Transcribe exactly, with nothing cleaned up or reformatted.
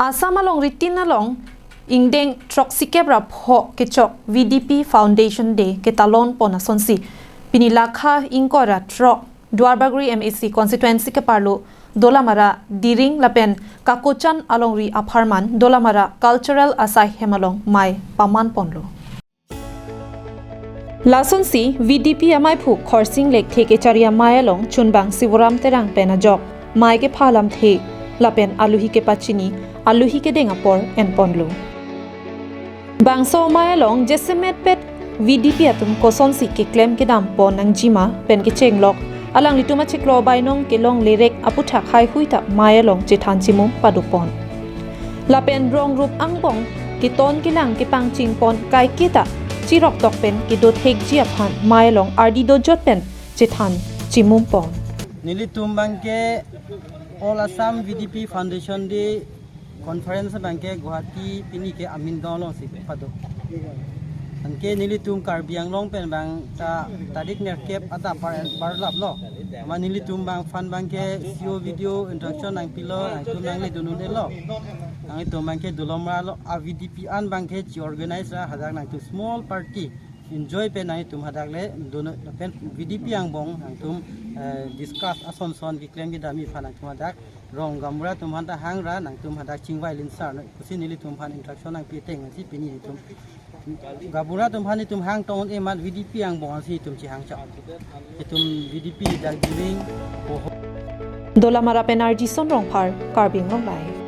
Assam alongri tin along ingdeng throksikep ra pho kechok V D P Foundation Day ketalon pon asonsi pini lakha ingkoi ra throk Duarbagori M A C constituency keparlo Dolamara Diring lapen Kakochan alongri apharman Dolamara Cultural Asai hem along mei paman ponlo. Lasonsi V D P amaiphu Khorsing Lekthe kechari amei along chunbang Sivoram Terang pen ajok mei kepha lamthe lapen aluhi kepachini, aluhi kedeng apor enponlo. Bangso mei along jasemet pet V D P atum kosonsi keklem kedam pon nangjima pen kechenglok alanglitum achiklo bainong kelong lerek aputhak haihui ta mei along chethan chimum padopon. Lapen rong rup angbong keton kelang kepangching pon kaiketa chirok tok pen kedo thekji aphan mei along ardi dojot pen chethan chimum pon. Nelitum abangke All Assam V D P Foundation Day conference abangke Guwahati pini ke Amin Gaon alongsi pado. Anke nelitum Karbi Anglong pen abang ta tarik nerkep adap bar, barlaplo. Amat nelitum abang aphan abangke C O video introduction nangpilo, nangtum nangle dunun elo. Nanglitum abangke Dolamara lo a V D P an abangke chi organize ra hadak nangtum small party enjoy pen nangtum hadak le dunun pen V D P angbong nangtum, eh, discuss ason son keklem kedamji aphan nangtum hadak rong gaonbura atum aphan ta hang ra nangtum hadak chingvai linsar noi pusi nelitum aphan introduction nangpi ateng si pini itum gaonbura atum aphan itum hang tong un-e amat V D P angbong si itum chihang chok. Itum V D P dak Diring, Boho. Dolamara pen R G Son Rongphar, Karbi Anglong Live.